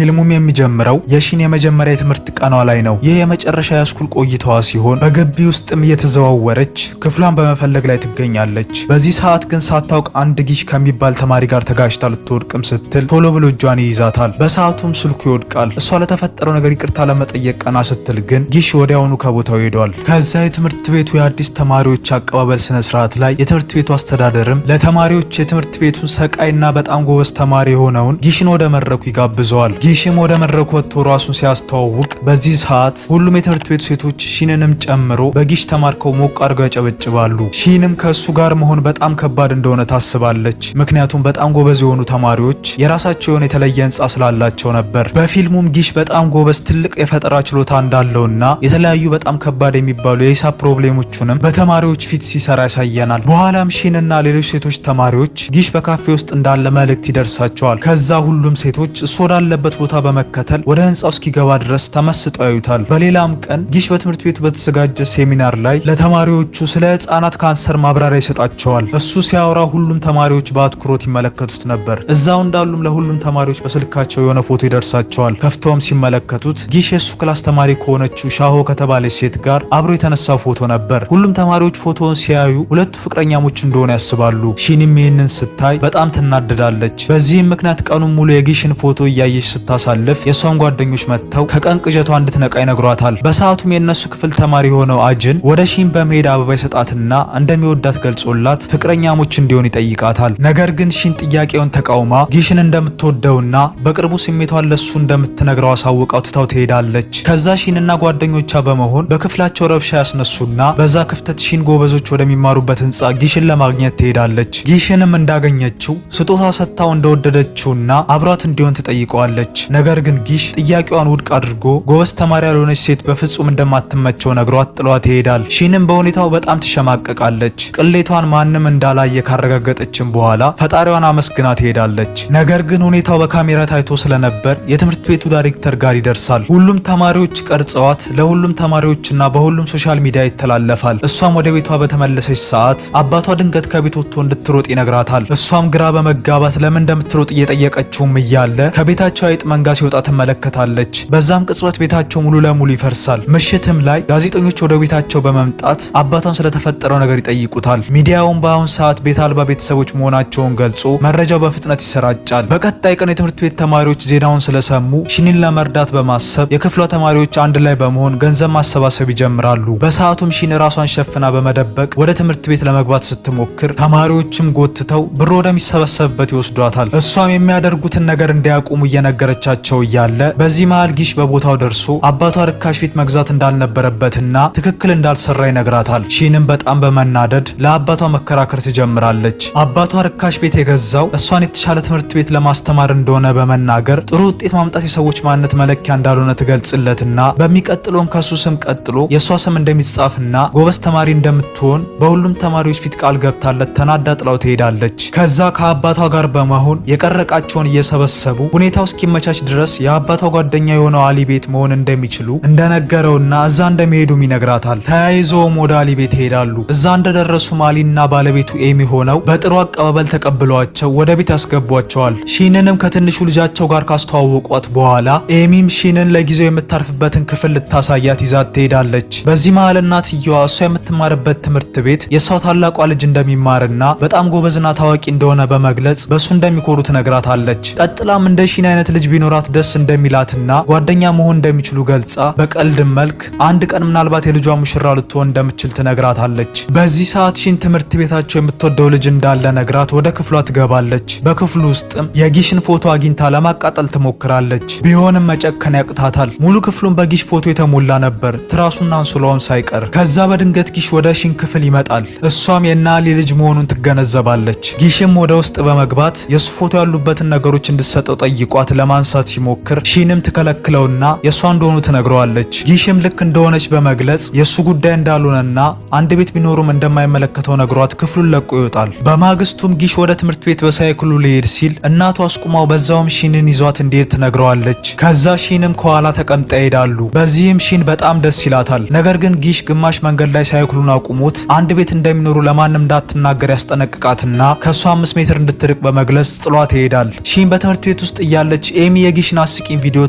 ፊልሙም የሚጀምረው የሺን የመጀመሪያ የትምህርት ቀኗ ላይ ነው። ይህ የመጨረሻ የ school ቆይታዋ ሲሆን በግቢ ውስጥም እየተዘዋወረች ክፍሏን በመፈለግ ላይ ትገኛለች። በዚህ ሰዓት ግን ሳታውቅ አንድ ጊሽ ከሚባል ተማሪ ጋር ተጋጭታ ልትወድቅም ስትል ቶሎ ብሎ እጇን ይይዛታል። በሰዓቱም ስልኩ ይወድቃል። እሷ ለተፈጠረው ነገር ይቅርታ ለመጠየቅ ቀና ስትል ግን ጊሽ ወዲያውኑ ከቦታው ሄዷል። ከዛ የትምህርት ቤቱ የአዲስ ተማሪዎች አቀባበል ስነ ስርዓት ላይ የትምህርት ቤቱ አስተዳደርም ለተማሪዎች የትምህርት ቤቱን ሰቃይና በጣም ጎበዝ ተማሪ የሆነውን ጊሽን ወደ መድረኩ ይጋብዘዋል። ጊሽም ወደ መድረኩ ወጥቶ ራሱን ሲያስተዋውቅ በዚህ ሰዓት ሁሉም የትምህርት ቤቱ ሴቶች ሺንንም ጨምሮ በጊሽ ተማርከው ሞቅ አድርገው ያጨበጭባሉ። ሺንም ከእሱ ጋር መሆን በጣም ከባድ እንደሆነ ታስባለች። ምክንያቱም በጣም ጎበዝ የሆኑ ተማሪዎች የራሳቸው የሆነ የተለየ ህንጻ ስላላቸው ነበር። በፊልሙም ጊሽ በጣም ጎበዝ፣ ትልቅ የፈጠራ ችሎታ እንዳለውና የተለያዩ በጣም ከባድ የሚባሉ የሂሳብ problem ኦቹንም በተማሪዎች ፊት ሲሰራ ያሳየናል። በኋላም ሺንና ሌሎች ሴቶች ተማሪዎች ጊሽ በካፌ ውስጥ እንዳለ መልእክት ይደርሳቸዋል። ከዛ ሁሉም ሴቶች እሱ ወዳለበት ቦታ በመከተል ወደ ህንጻው እስኪገባ ድረስ ተመስጠው ያዩታል። በሌላም ቀን ጊሽ በትምህርት ቤቱ በተዘጋጀ ሴሚናር ላይ ለተማሪዎቹ ስለ ህጻናት ካንሰር ማብራሪያ ይሰጣቸዋል። እሱ ሲያወራ ሁሉም ተማሪዎች በአትኩሮት ይመለከቱት ነበር። እዛው እንዳሉም ለሁሉም ተማሪዎች በስልካቸው የሆነ ፎቶ ይደርሳቸዋል። ከፍተውም ሲመለከቱት ጊሽ የሱ class ተማሪ ከሆነችው ሻሆ ከተባለች ሴት ጋር አብሮ የተነሳው ፎቶ ነበር። ሁሉም ተማሪዎች ፎቶውን ሲያዩ ሁለቱ ፍቅረኛሞች እንደሆነ ያስባሉ። ሺንም ይህንን ስታይ በጣም ትናደዳለች። በዚህም ምክንያት ቀኑን ሙሉ የጊሽን ፎቶ እያየች ስታሳልፍ የእሷን ጓደኞች መጥተው ከቀን ቅዠቷ እንድትነቃ ይነግሯታል። በሰዓቱም የእነሱ ክፍል ተማሪ የሆነው አጅን ወደ ሺን በመሄድ አበባ ይሰጣትና እንደሚወዳት ገልጾላት ፍቅረኛሞች እንዲሆን ይጠይቃታል። ነገር ግን ሺን ጥያቄውን ተቃውማ ጊሽን እንደምትወደውና በቅርቡ ስሜቷን ለሱ እንደምትነግረው አሳውቃው ትታው ትሄዳለች። ከዛ ሺንና ጓደኞቿ በመሆን በክፍላቸው ረብሻ ያስነሱና በዛ ክፍተት ሺን ጎበዞች ወደሚማሩበት ህንፃ ጊሽን ለማግኘት ትሄዳለች። ጊሽንም እንዳገኘችው ስጦታ ሰጥታው እንደወደደችውና አብሯት እንዲሆን ትጠይቀዋለች። ነገር ግን ጊሽ ጥያቄዋን ውድቅ አድርጎ ጎበዝ ተማሪ ያልሆነች ሴት በፍጹም እንደማትመቸው ነግሯት ጥሏት ይሄዳል። ሺንም በሁኔታው በጣም ትሸማቀቃለች። ቅሌቷን ማንም እንዳላየ ካረጋገጠችም በኋላ ፈጣሪዋን አመስግና ትሄዳለች። ነገር ግን ሁኔታው በካሜራ ታይቶ ስለነበር የትምህርት ቤቱ ዳይሬክተር ጋር ይደርሳል። ሁሉም ተማሪዎች ቀርጸዋት ለሁሉም ተማሪዎችና በሁሉም social media ይተላለፋል። እሷም ወደ ቤቷ በተመለሰች ሰዓት አባቷ ድንገት ከቤት ወጥቶ እንድትሮጥ ይነግራታል። እሷም ግራ በመጋባት ለምን እንደምትሮጥ እየጠየቀችውም እያለ ከቤታቸው አይጥ መንጋ ሲወጣ ትመለከታለች። በዛም ቅጽበት ቤታቸው ሙሉ ለሙሉ ይፈርሳል። ምሽትም ላይ ጋዜጠኞች ወደ ቤታቸው በመምጣት አባቷን ስለተፈጠረው ነገር ይጠይቁታል። ሚዲያውን በአሁን ሰዓት ቤት አልባ ቤተሰቦች መሆናቸውን ገልጾ መረጃው በፍጥነት ይሰራጫል። በቀጣይ ቀን የትምህርት ቤት ተማሪዎች ዜናውን ስለሰሙ ሺንን ለመርዳት በማሰብ የክፍሏ ተማሪዎች አንድ ላይ በመሆን ገንዘብ ማሰባሰብ ይጀምራሉ። በሰዓቱም ሺን ራሷን ሸፍና በመደበቅ ወደ ትምህርት ቤት ለመግባት ስትሞክር ተማሪዎችም ጎትተው ብር ወደሚሰበሰብበት ይወስዷታል። እሷም የሚያደርጉትን ነገር እንዲያቆሙ እየነገረቻቸው እያለ በዚህ መሃል ጊሽ በቦታው ደርሶ አባቷ ርካሽ ቤት መግዛት እንዳልነበረበትና ትክክል እንዳልሰራ ይነግራታል። ሺንም በጣም በመናደድ ለአባቷ መከራከር ትጀምራለች። አባቷ ርካሽ ቤት የገዛው እሷን የተሻለ ትምህርት ቤት ለማስተማር እንደሆነ በመናገር ጥሩ ውጤት ማምጣት የሰዎች ማንነት መለኪያ እንዳልሆነ ትገልጽለትና በሚቀጥለውም ከሱ ስም ቀጥሎ የእሷ ስም እንደሚጻፍና ጎበዝ ተማሪ እንደምትሆን በሁሉም ተማሪዎች ፊት ቃል ገብታለት ተናዳ ጥላው ትሄዳለች። ከዛ ከአባቷ ጋር በመሆን የቀረ ዕቃቸውን እየሰበሰቡ ሁኔታው እስኪመቻች ድረስ የአባቷ ጓደኛ የሆነው አሊ ቤት መሆን እንደሚችሉ እንደነገረውና እዛ እንደሚሄዱም ይነግራታል። ተያይዘውም ወደ አሊ ቤት ይሄዳሉ። እዛ እንደደረሱም አሊና ባለቤቱ ኤሚ ሆነው በጥሩ አቀባበል ተቀብለዋቸው ወደ ቤት ያስገቧቸዋል። ሺንንም ከትንሹ ልጃቸው ጋር ካስተዋወቋት በኋላ ኤሚም ሺንን ለጊዜው የምታርፍበትን ክፍል ልታሳያት ይዛት ትሄዳለች። በዚህ መሃል እናትየዋ እሷ የምትማርበት ትምህርት ቤት የእሷ ታላቋ ልጅ እንደሚማርና በጣም ጎበዝና ታዋቂ እንደሆነ በመግለጽ በእሱ እንደሚኮሩ ትነግራታለች። ቀጥላም እንደ ሺን አይነት ልጅ ቢኖራት ደስ እንደሚላትና ጓደኛ መሆን እንደሚችሉ ገልጻ በቀልድ መልክ አንድ ቀን ምናልባት የልጇ ሙሽራ ልትሆን እንደምትችል ትነግራታለች። በዚህ ሰዓት ሺን ትምህርት ቤታቸው የምትወደው ልጅ እንዳለ ነግራት ወደ ክፍሏ ትገባለች። በክፍሉ ውስጥም የጊሽን ፎቶ አግኝታ ለማቃጠል ትሞክራለች። ቢሆንም መጨከን ያቅታታል። ሙሉ ክፍሉን በጊሽ ፎቶ የተሞላ ነበር፣ ትራሱና አንሶላውም ሳይቀር። ከዛ በድንገት ጊሽ ወደ ሺን ክፍል ይመጣል። እሷም የናሊ ልጅ መሆኑን ትገነዘባለች። ጊሽም ወደ ውስጥ በመግባት የሱ ፎቶ ያሉበትን ነገሮች እንድትሰጠው ጠይቋት ለማንሳት ሲሞክር ሺንም ትከለክለውና የእሷ እንደሆኑ ትነግረዋለች። ጊሽም ልክ እንደሆነች በመግለጽ የእሱ ጉዳይ እንዳልሆነና አንድ ቤት ቢኖሩም እንደማይመለከተው ነግሯት ክፍሉን ለቆ ይወጣል። በማግስቱም ጊሽ ወደ ትምህርት ቤት በሳይክሉ ሊሄድ ሲል እናቱ አስቁማው በዛውም ሺንን ይዟት እንዲሄድ ትነግረዋለች። ከዛ ሺንም ከኋላ ተቀምጣ ይሄዳሉ። በዚህም ሺን በጣም ደስ ይላታል። ነገር ግን ጊሽ ግማሽ መንገድ ላይ ሳይክሉን አቁሞት አንድ ቤት እንደሚኖሩ ለማንም እንዳትናገር ያስጠነቅቃትና ከሷ 5 ሜትር እንድትርቅ በመግለጽ ጥሏት ይሄዳል። ሺን በትምህርት ቤት ውስጥ እያለች ኤሚ የጊሽን አስቂኝ ቪዲዮ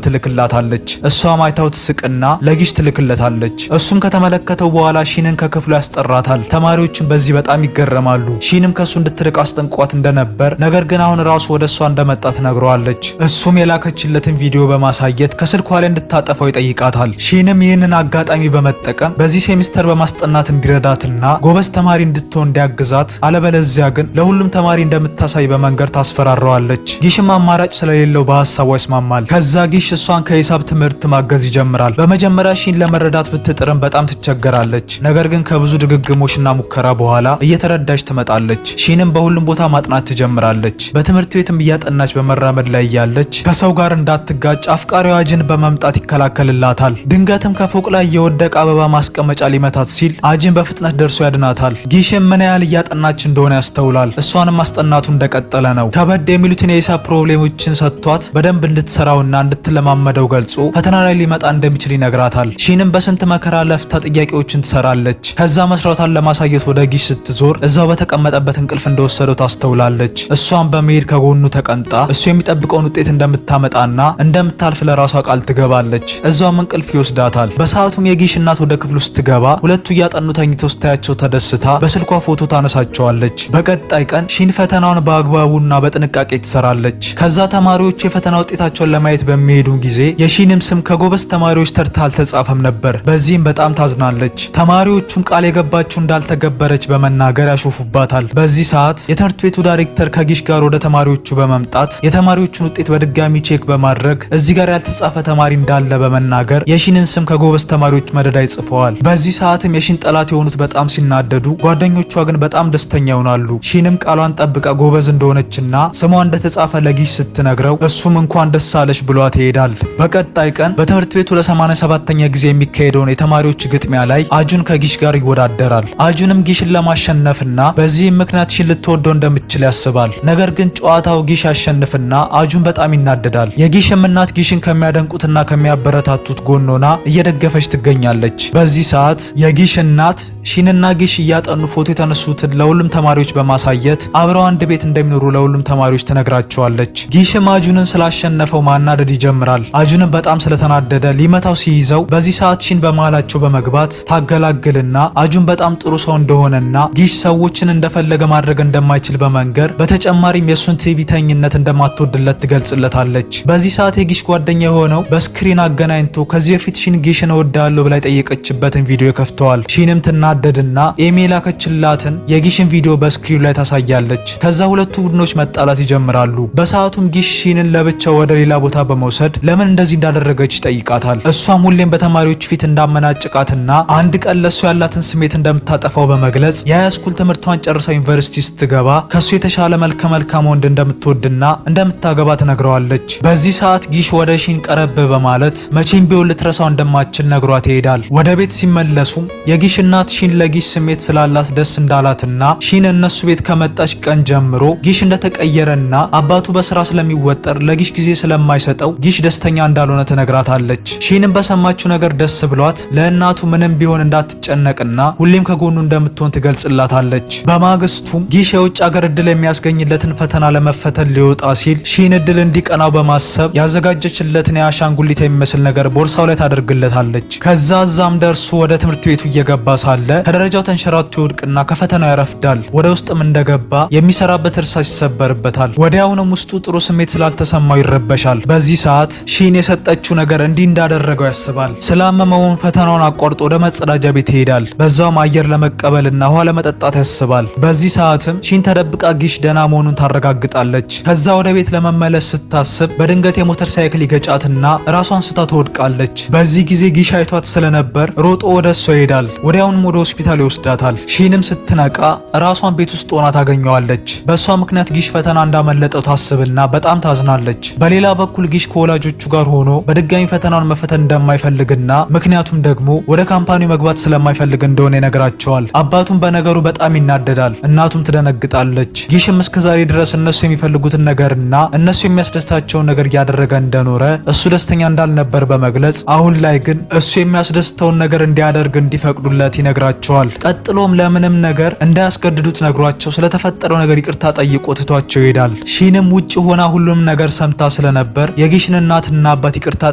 ትልክላታለች። እሷም አይታው ትስቅና ለጊሽ ትልክለታለች። እሱም ከተመለከተው በኋላ ሺንን ከክፍሉ ያስጠራታል። ተማሪዎችም በዚህ በጣም ይገረማሉ። ሺንም ከሱ እንድትርቅ አስጠንቅቋት እንደነበር ነገር ግን አሁን ራሱ ወደ እሷ እንደመጣ ትነግረዋለች። እሱም የላከችለትን ቪዲዮ በማሳየት ከስልኳ ላይ እንድታጠፋው ይጠይቃታል። ሺንም ይህንን አጋጣሚ በመጠቀም በዚህ ሴሚስተር በማስጠናት እንዲረዳትና ጎበዝ ተማሪ እንድትሆን እንዲያግዛት፣ አለበለዚያ ግን ለሁሉም ተማሪ እንደምታሳይ በመንገር ታስፈራረዋለች። ጊሽም አማራጭ ስለሌለው በሀሳቧ ይስማማል። ከዛ ጊሽ እሷን ከሂሳብ ትምህርት ማገዝ ይጀምራል። በመጀመሪያ ሺን ለመረዳት ብትጥርም በጣም ትቸገራለች። ነገር ግን ከብዙ ድግግሞሽና ሙከራ በኋላ እየተረዳች ትመጣለች። ሺንም በሁሉም ቦታ ማጥናት ትጀምራለች። በትምህርት ቤትም እያጠናች በመራመድ ላይ እያለች ከሰው ጋር እንዳትጋጭ አፍቃሪዋ አጅን በመምጣት ይከላከልላታል። ድንገትም ከፎቅ ላይ የወደቀ አበባ ማስቀመጫ ሊመታት ሲል አጅን በፍጥነት ደርሶ ያድናታል። ጊሽም ምን ያህል እያጠናች እንደሆነ ያስተውላል። እሷንም ማስጠናቱ እንደቀጠለ ነው። ከበድ የሚሉትን የሂሳብ problem ኦችን ሰጥቷት በደንብ እንድትሰራውና እንድትለማመደው ገልጾ ፈተና ላይ ሊመጣ እንደሚችል ይነግራታል። ሺንም በስንት መከራ ለፍታ ጥያቄዎችን ትሰራለች። ከዛ መስራቷን ለማሳየት ወደ ጊሽ ስትዞር እዛው በተቀመጠበት እንቅልፍ እንደወሰደው ታስተውላለች። እሷን በመሄድ ከጎኑ ተቀምጣ እሱ የሚጠብቀውን ውጤት እንደምታመጣና እንደምታልፍ ለራሷ ቃል ትገባለች። እዛውም እንቅልፍ ይወስዳታል። በሰዓቱም የጊሽ እናት ወደ ክፍሉ ስትገባ ሁለቱ እያጠኑ ተኝተው ስታያቸው ተደስታ በስልኳ ፎቶ ታነሳቸዋለች። በቀጣይ ቀን ሺን ፈተናውን በአግባቡና በጥንቃቄ ትሰራለች። ከዛ ተማሪዎቹ የፈተና ውጤታቸውን ለማየት በሚሄዱ ጊዜ የሺንም ስም ከጎበዝ ተማሪዎች ተርታ አልተጻፈም ነበር። በዚህም በጣም ታዝናለች። ተማሪዎቹም ቃል የገባችው እንዳልተገበረች በመናገር ያሾፉባታል። በዚህ ሰዓት የትምህርት ቤቱ ዳይሬክተር ከጊሽ ጋር ወደ ተማሪዎቹ በመምጣት የተማሪዎቹን ውጤት በድጋሚ check በማድረግ እዚህ ጋር ያልተጻፈ ተማሪ እንዳለ በመናገር የሺንን ስም ከጎበዝ ተማሪዎች መደዳ ይጽፈዋል። በዚህ ሰዓትም የሺን ጠላት የሆኑት በጣም ሲናደዱ፣ ጓደኞቿ ግን በጣም ደስተኛ ይሆናሉ። ሺንም ቃሏን ጠብቃ ጎበዝ እንደሆነችና ስሟ እንደተጻፈ ለጊሽ ስትነግረው እሱም እንኳን ደስ አለሽ ብሏት ይሄዳል። በቀጣይ ቀን በትምህርት ቤቱ ለ87ኛ ጊዜ የሚካሄደውን የተማሪዎች ግጥሚያ ላይ አጁን ከጊሽ ጋር ይወዳደራል። አጁንም ጊሽን ለማሸነፍና በዚህም ምክንያት ሺን ልትወደው እንደምትችል ያስባል። ነገር ግን ጨዋታው ጊሽ ያሸንፍና አጁን በጣም ይናደዳል። የጊሽም እናት ጊሽን ከሚያደንቁትና ከሚያበረታቱት ጎን ሆና እየደገፈች ትገኛለች። በዚህ ሰዓት የጊሽ እናት ሺንና ጊሽ እያጠኑ ፎቶ የተነሱትን ለሁሉም ተማሪዎች በማሳየት አብረው አንድ ቤት እንደሚኖሩ ለሁሉም ተማሪዎች ትነግራቸዋለች። ጊሽም አጁንን ስላሸነፈው ማናደድ ይጀምራል። አጁንም በጣም ስለተናደደ ሊመታው ሲይዘው በዚህ ሰዓት ሺን በመሃላቸው በመግባት ታገላግልና አጁን በጣም ጥሩ ሰው እንደሆነና ጊሽ ሰዎችን እንደፈለገ ማድረግ እንደማይችል በመንገር በተጨማሪም የእሱን ትዕቢተኝነት እንደማትወድለት ትገልጽለታለች። በዚህ ሰዓት የጊሽ ጓደኛ የሆነው በ screen አገናኝቶ ከዚህ በፊት ሺን ጊሽን እወድሃለሁ ብላ የጠየቀችበትን ቪዲዮ ከፍተዋል። ሺንም ትናደድና ኤሚ የላከችላትን የጊሽን ቪዲዮ በ screen ኑ ላይ ታሳያለች። ከዛ ሁለቱ ቡድኖች መጣላት ይጀምራሉ። በሰዓቱም ጊሽ ሺንን ለብቻው ወደ ሌላ ቦታ በመውሰድ ለምን እንደዚህ እንዳደረገች ይጠይቃታል። እሷም ሁሌም በተማሪዎች ፊት እንዳመናጭቃትና አንድ ቀን ለሱ ያላትን ስሜት እንደምታጠፋው በመግለጽ የ high school ትምህርቷን ጨርሳ ዩኒቨርሲቲ ስትገባ ከሱ የተሻለ መልከ መልካም ወንድ እንደምትወድና እንደምታገባ ትነግረዋለች። በዚህ ሰዓት ጊሽ ወደ ሺን ቀረብ በማለት መቼም ቢሆን ልትረሳው እንደማትችል ነግሯት ይሄዳል። ወደ ቤት ሲመለሱም የጊሽ እናት ሺን ለጊሽ ስሜት ስላላት ደስ እንዳላትና ሺን እነሱ ቤት ከመጣች ቀን ጀምሮ ጊሽ እንደተቀየረና አባቱ በስራ ስለሚወጠር ለጊሽ ጊዜ ስለማይሰጠው ጊሽ ደስተኛ እንዳልሆነ ትነግራታለች። ሺንም በሰማችው ነገር ደስ ብሏት ለእናቱ ምንም ቢሆን እንዳትጨነቅና ሁሌም ከጎኑ እንደምትሆን ትገልጽላታለች። በማግስቱም ጊሽ የውጭ ሀገር እድል የሚያስገኝለትን ፈተና ለመፈተን ሊወጣ ሲል ሺን እድል እንዲቀናው በማሰብ ያዘጋጀችለትን የአሻንጉሊት የሚመስል ነገር ቦርሳው ላይ ታደርግለታለች። ከዛ እዛም ደርሶ ወደ ትምህርት ቤቱ እየገባ ሳለ ከደረጃው ተንሸራቶ ይወድቅና ከፈተናው ያረፍዳል። ወደ ውስጥም እንደገባ የሚሰራበት እርሳስ ይሰበርበታል። ወዲያውኑም ውስጡ ጥሩ ስሜት ስላልተሰማው ይረበሻል። በዚህ ሰዓት ሺን የሰጠችው ነገር እንዲህ እንዳደረገው ያስባል። ስላመመውን ፈተናውን አቋርጦ ወደ መጸዳጃ ቤት ይሄዳል። በዛውም አየር ለመቀበልና ውሃ ለመጠጣት ያስባል። በዚህ ሰዓትም ሺን ተደብቃ ጊሽ ደህና መሆኑን ታረጋግጣለች። ከዛ ወደ ቤት ለመመለስ ስታስብ በድንገት የሞተር ሳይክል ይገጫትና ራሷን ስታ ትወድቃለች። በዚህ ጊዜ ጊሽ አይቷት ስለነበር ሮጦ ወደ እሷ ይሄዳል። ወዲያውኑም ወደ ሆስፒታል ይወስዳታል። ሺንም ስትነቃ ራሷን ቤት ውስጥ ሆና ታገኘዋለች። በእሷ ምክንያት ጊሽ ፈተና እንዳመለጠው ታስብና በጣም ታዝናለች። በሌላ በኩል ጊሽ ከወላጆቹ ጋር ሆኖ በድጋሚ ፈተናውን መፈተን እንደማይፈልግና ምክንያቱም ደግሞ ወደ company ው መግባት ስለማይፈልግ እንደሆነ ይነግራቸዋል። አባቱም በነገሩ በጣም ይናደዳል። እናቱም ትደነግጣለች። ጊሽም እስከዛሬ ድረስ እነሱ የሚፈልጉትን ነገርና እነሱ የሚያስደስታቸውን ነገር እያደረገ እንደኖረ፣ እሱ ደስተኛ እንዳልነበር በመግለጽ አሁን ላይ ግን እሱ የሚያስደስተውን ነገር እንዲያደርግ እንዲፈቅዱለት ይነግራቸዋል። ቀጥሎም ለምንም ነገር እንዳያስገድዱት ነግሯቸው ስለተፈጠረው ነገር ይቅርታ ጠይቆ ትቷቸው ይሄዳል። ሺንም ውጭ ሆና ሁሉንም ነገር ሰምታ ስለነበር የጊሽን እናትና አባት ይቅርታ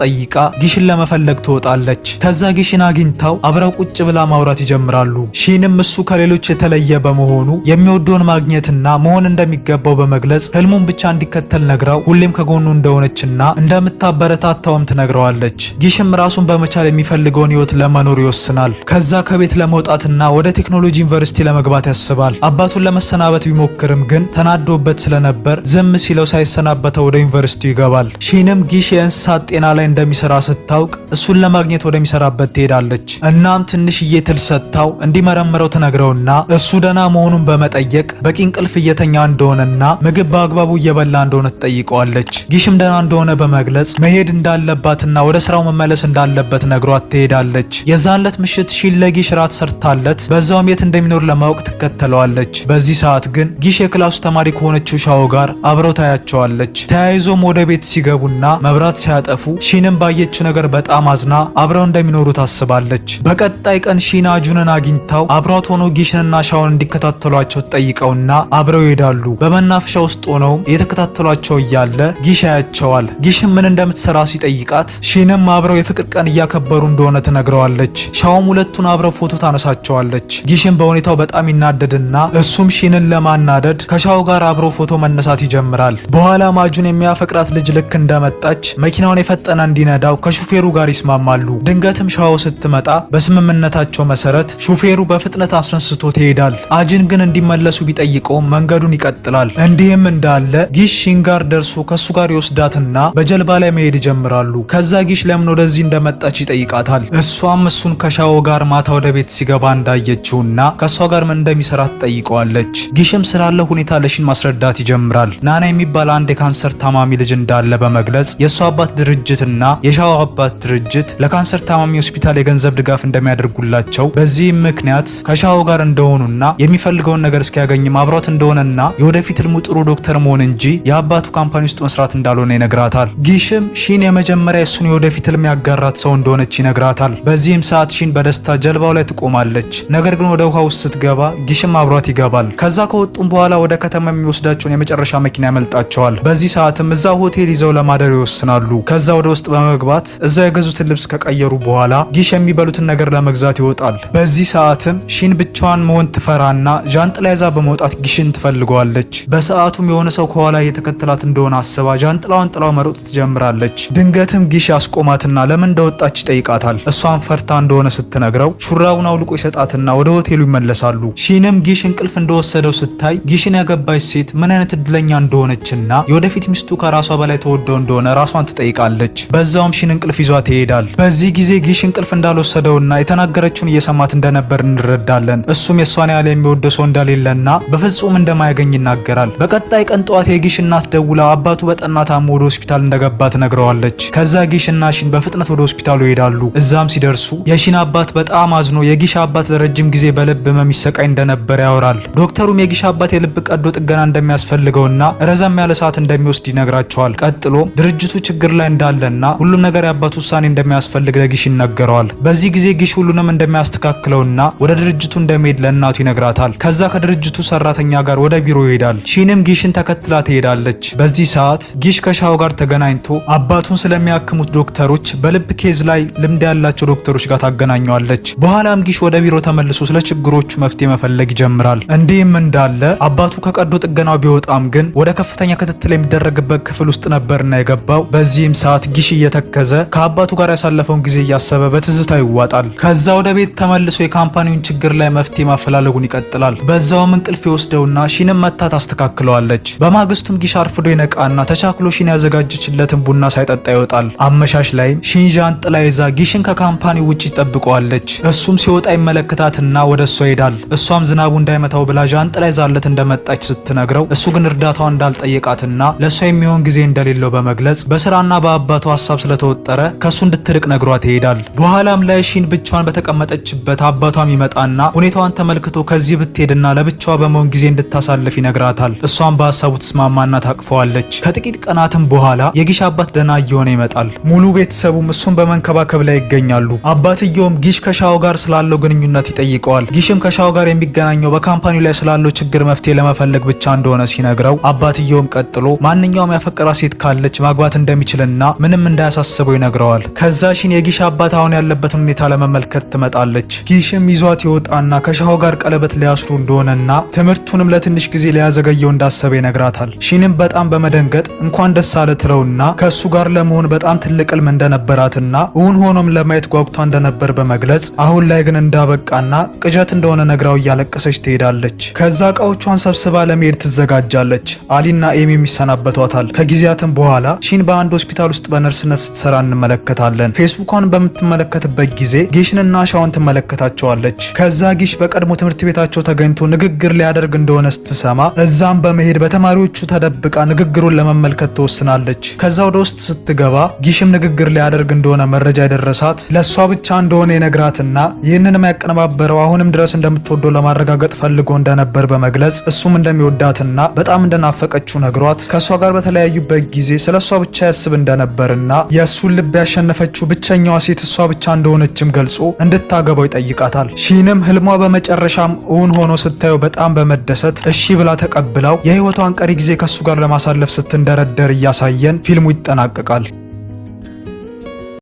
ጠይቃ ጊሽን ለመፈለግ ትወጣለች። ከዛ ጊሽን አግኝታው አብረው ቁጭ ብላ ማውራት ይጀምራሉ። ሺንም እሱ ከሌሎች የተለየ በመሆኑ የሚወደውን ማግኘትና መሆን እንደሚገባው በመግለጽ ህልሙን ብቻ እንዲከተል ነግራው ሁሌም ከጎኑ እንደሆነችና እንደምታበረታታውም ትነግረዋለች። ጊሽም ራሱን በመቻል የሚፈልገውን ህይወት ለመኖር ይወስናል። ከዛ ከቤት ለመውጣትና ወደ ቴክኖሎጂ ዩኒቨርሲቲ ለመግባት ያስባል። አባቱን ለመሰናበት ቢሞክርም ግን ተናዶበት ስለነበር ዝም ሲለው ሳይሰናበተው ወደ ዩኒቨርሲቲው ይገባል። ሺንም ጊሽ የእንስሳት ጤና ላይ እንደሚሰራ ስታውቅ እሱን ለማግኘት ወደሚሰራበት ትሄዳለች። እናም ትንሽዬ ትል ሰጥታው እንዲመረምረው ትነግረውና እሱ ደህና መሆኑን በመጠየቅ በቂ እንቅልፍ እየተኛ እንደሆነና ምግብ በአግባቡ እየበላ እንደሆነ ትጠይቀዋለች። ጊሽም ደህና እንደሆነ በመግለጽ መሄድ እንዳለባትና ወደ ስራው መመለስ እንዳለበት ነግሯት ትሄዳለች። የዛን ዕለት ምሽት ሺን ለጊሽ ራት ሰርታለት በዛውም የት እንደሚኖር ለማወቅ ትከተለዋለች። በዚህ ሰዓት ግን ጊሽ የ class ኡ ተማሪ ከሆነችው ሻኦ ጋር አብረው ታያቸዋለች። ተያይዞም ወደ ቤት ሲገቡና መብራት ሲያጠፉ ሺንም ባየችው ነገር በጣም አዝና አብረው እንደሚኖሩ ታስባለች። በቀጣይ ቀን ሺን አጁንን አግኝታው አብሯት ሆኖ ጊሽንና ሻውን እንዲከታተሏቸው ትጠይቀውና አብረው ይሄዳሉ። በመናፈሻ ውስጥ ሆነውም እየተከታተሏቸው እያለ ጊሽ ያያቸዋል። ጊሽም ምን እንደምትሰራ ሲጠይቃት ሺንም አብረው የፍቅር ቀን እያከበሩ እንደሆነ ትነግረዋለች። ሻውም ሁለቱን አብረው ፎቶ ታነሳቸዋለች። ጊሽም በሁኔታው በጣም ይናደድና እሱም ሺንን ለማናደድ ከሻው ጋር አብረው ፎቶ መነሳት ይጀምራል። በኋላ ማጁን የሚያፈቅራት ልጅ ልክ እንደመጣች መኪናውን የፈጠነ እንዲነዳው ከሹፌሩ ጋር ይስማማሉ። ድንገትም ሻው ስትመጣ በስምምነታቸው መሰረት ሹፌሩ በፍጥነት አስነስቶ ይሄዳል። አጅን ግን እንዲመለሱ ቢጠይቀውም መንገዱን ይቀጥላል። እንዲህም እንዳለ ጊሽ ሺን ጋር ደርሶ ከሱ ጋር ይወስዳትና በጀልባ ላይ መሄድ ይጀምራሉ። ከዛ ጊሽ ለምን ወደዚህ እንደመጣች ይጠይቃታል። እሷም እሱን ከሻው ጋር ማታ ወደ ቤት ሲገባ እንዳየችውና ከሷ ጋር ምን እንደሚሰራ ትጠይቀዋለች። ጊሽም ስላለ ሁኔታ ለሺን ማስረዳት ይጀምራል። ናና የሚባል አንድ የካንሰር ታማሚ ልጅ እንዳለ በመግለጽ የእሷ አባት ድርጅትና የሻው አባት ድርጅት ለካንሰር ታማሚ ሆስፒታል የገንዘብ ድጋፍ እንደሚያደርጉላቸው፣ በዚህም ምክንያት ከሻው ጋር እንደሆኑና የሚፈልገውን ነገር እስኪያገኝም አብሯት እንደሆነና የወደፊት ህልሙ ጥሩ ዶክተር መሆን እንጂ የአባቱ company ውስጥ መስራት እንዳልሆነ ይነግራታል። ጊሽም ሺን የመጀመሪያ እሱን የወደፊት ህልም ያጋራት ሰው እንደሆነች ይነግራታል። በዚህም ሰዓት ሺን በደስታ ጀልባው ላይ ትቆማለች። ነገር ግን ወደ ውሃ ውስጥ ስትገባ ጊሽም አብሯት ይገባል። ከዛ ከወጡም በኋላ ወደ ከተማ የሚወስዳቸውን የመጨረሻ መኪና ያመልጣቸዋል። በዚህ ሰዓትም እዛ ሆቴል ይዘው ለማደር ይወስናሉ። ከዛ ወደ ውስጥ በመግባት እዛው የገዙትን ልብስ ከቀየሩ በኋላ ጊሽ የሚበሉትን ነገር ለመግዛት ይወጣል። በዚህ ሰዓትም ሺን ብቻዋን መሆን ትፈራና ዣንጥላ ይዛ በመውጣት ጊሽን ትፈልገዋለች። በሰዓቱም የሆነ ሰው ከኋላ እየተከተላት እንደሆነ አስባ ዣንጥላዋን ጥላው መሮጥ ትጀምራለች። ድንገትም ጊሽ ያስቆማትና ለምን እንደወጣች ይጠይቃታል። እሷን ፈርታ እንደሆነ ስትነግረው ሹራቡን አውልቆ ይሰጣትና ወደ ሆቴሉ ይመለሳሉ። ሺንም ጊሽ እንቅልፍ እንደወሰደው ስታይ ጊሽን ያገባች ሴት ምን አይነት እድለኛ እንደሆነችና የወደፊት ሚስቱ ከራሷ በላይ ተወደው እንደሆነ ራሷን ትጠይቃለች። በዛውም ሺን እንቅልፍ ይዟት ይሄዳል። በዚህ ጊዜ ጊሽ እንቅልፍ እንዳልወሰደውና የተናገረችውን እየሰማት እንደነበር እንረዳለን። እሱም የእሷን ያህል የሚወደው ሰው እንደሌለና በፍጹም እንደማያገኝ ይናገራል። በቀጣይ ቀን ጠዋት የጊሽ እናት ደውላ አባቱ በጠና ታሞ ወደ ሆስፒታል እንደገባ ትነግረዋለች። ከዛ ጊሽ እና ሺን በፍጥነት ወደ ሆስፒታሉ ይሄዳሉ። እዛም ሲደርሱ የሺን አባት በጣም አዝኖ የጊሽ አባት ለረጅም ጊዜ በልብ ህመም ይሰቃይ እንደነበር ያወራል። ዶክተሩም የጊሽ አባት የልብ ቀዶ ጥገና እንደሚያስፈልገውና ረዘም ያለ ሰዓት እንደሚወስድ ይነግራቸዋል። ቀጥሎም ድርጅቱ ችግር ላይ እንዳለና ሁሉም ነገር የአባቱ ውሳኔ እንደሚያስፈልግ ለጊሽ ይነገረዋል። በዚህ ጊዜ ጊሽ ሁሉንም እንደሚያስተካክለውና ወደ ድርጅቱ እንደሚሄድ ለእናቱ ይነግራታል። ከዛ ከድርጅቱ ሰራተኛ ጋር ወደ ቢሮ ይሄዳል። ሺንም ጊሽን ተከትላ ትሄዳለች። በዚህ ሰዓት ጊሽ ከሻው ጋር ተገናኝቶ አባቱን ስለሚያክሙት ዶክተሮች በልብ case ላይ ልምድ ያላቸው ዶክተሮች ጋር ታገናኘዋለች። በኋላም ጊሽ ወደ ቢሮ ተመልሶ ስለ ችግሮቹ መፍትሄ መፈለግ ይጀምራል። እንዲህም እንዳለ አባቱ ከቀዶ ጥገናው ቢወጣም ግን ወደ ከፍተኛ ክትትል የሚደረግበት ክፍል ውስጥ ነበርና የገባው። በዚህም ሰዓት ጊሽ እየተከዘ ከአባቱ ጋር ያሳለፈውን ጊዜ እያሰበ በትዝታ ይዋጣል። ከዛ ወደ ቤት ተመልሶ የ company ውን ችግር ላይ መፍትሄ ማፈላለጉን ይቀጥላል። በዛውም እንቅልፍ ይወስደውና ሺንም መታ ታስተካክለዋለች። በማግስቱም ጊሽ አርፍዶ ይነቃና ተቻክሎ ሺን ያዘጋጀችለትን ቡና ሳይጠጣ ይወጣል። አመሻሽ ላይም ሺን ዣንጥላ ይዛ ጊሽን ከ company ውጭ ትጠብቀዋለች። እሱም ሲወጣ ይመለከታትና ወደ እሷ ይሄዳል። እሷም ዝናቡ እንዳይመታው ብላ ዣንጥላ ይዛለት እንደመጣች ስትነግረው እሱ ግን እርዳታዋ እንዳልጠየቃትና ለእሷ የሚሆን ጊዜ እንደሌለው በመግለጽ በስራና በአባቱ ሀሳብ ስለተወጠረ ከእሱ እንድትርቅ ነግሯት ይሄዳል። በኋላም ላይ ሺን ብቻዋን በተቀመጠችበት አባቷም ይመጣና ሁኔታዋን ተመልክቶ ከዚህ ብትሄድና ለብቻዋ በመሆን ጊዜ እንድታሳልፍ ይነግራታል። እሷም በሀሳቡ ትስማማና ታቅፈዋለች። ከጥቂት ቀናትም በኋላ የጊሽ አባት ደህና እየሆነ ይመጣል። ሙሉ ቤተሰቡም እሱን በመንከባከብ ላይ ይገኛሉ። አባትየውም ጊሽ ከሻው ጋር ስላለው ግንኙነት ይጠይቀዋል። ጊሽም ከሻው ጋር የሚገናኘው በ company ው ላይ ስላለው ችግር መፍትሄ ለመፈለግ ብቻ እንደሆነ ሲነግረው አባትየውም ቀጥሎ ማንኛውም ያፈቀራት ሴት ካለች ማግባት እንደሚችልና ምንም እንዳያሳስበው ይነግረዋል። ከዛ ሺን የጊሽ አባት አሁን ያለበትን ሁኔታ ለመመልከት ትመጣለች። ጊሽም ይዟት ይወጣና ከሻው ጋር ቀለበት ሊያስሩ እንደሆነና ትምህርቱንም ለትንሽ ጊዜ ሊያዘገየው እንዳሰበ ይነግራታል። ሺንም በጣም በመደንገጥ እንኳን ደስ አለ ትለውና ከእሱ ጋር ለመሆን በጣም ትልቅ ህልም እንደነበራትና እውን ሆኖም ለማየት ጓጉታ እንደነበር በመግለጽ አሁን ላይ ግን እንዳበቃና ቅዠት እንደሆነ ነግራው እያለቀሰች ትሄዳለች። ከዛ እቃዎቿን ሰብስባ ለመሄድ ትዘጋጃለች። አሊና ኤሚም ይሰናበቷታል። ከጊዜያትም በኋላ ሺን በአንድ ሆስፒታል ውስጥ በነርስነት ስትሰራ እንመለከታለን። ፌስቡኳን በምትመለከትበት ጊዜ ጊሽንና ሻውን ትመለከታቸዋለች። ከዛ ጊሽ በቀድሞ ትምህርት ቤታቸው ተገኝቶ ንግግር ሊያደርግ እንደሆነ ስትሰማ እዛም በመሄድ በተማሪዎቹ ተደብቃ ንግግሩን ለመመልከት ትወስናለች። ከዛ ወደ ውስጥ ስትገባ ጊሽም ንግግር ሊያደርግ እንደሆነ መረጃ የደረሳት ለእሷ ብቻ እንደሆነ ይነግራትና ይህንንም ያቀነባበረው አሁንም ድረስ እንደምትወደው ለማረጋገጥ ፈልጎ እንደነበር በመግለጽ እሱም እንደሚወዳትና በጣም እንደናፈቀችው ነግሯት ከእሷ ጋር በተለያዩበት ጊዜ ስለ እሷ ብቻ ያስብ እንደነበርና የእሱን ልብ ያሸነፈችው ብቸኛዋ ሴት እሷ ብቻ እንደሆነችም ገልጾ እንድታገባው ይጠይቃታል። ሺንም ህልሟ በመጨረሻም እውን ሆኖ ስታየው በጣም በመደሰት እሺ ብላ ተቀብላው የህይወቷን ቀሪ ጊዜ ከእሱ ጋር ለማሳለፍ ስትንደረደር እያሳየን ፊልሙ ይጠናቀቃል።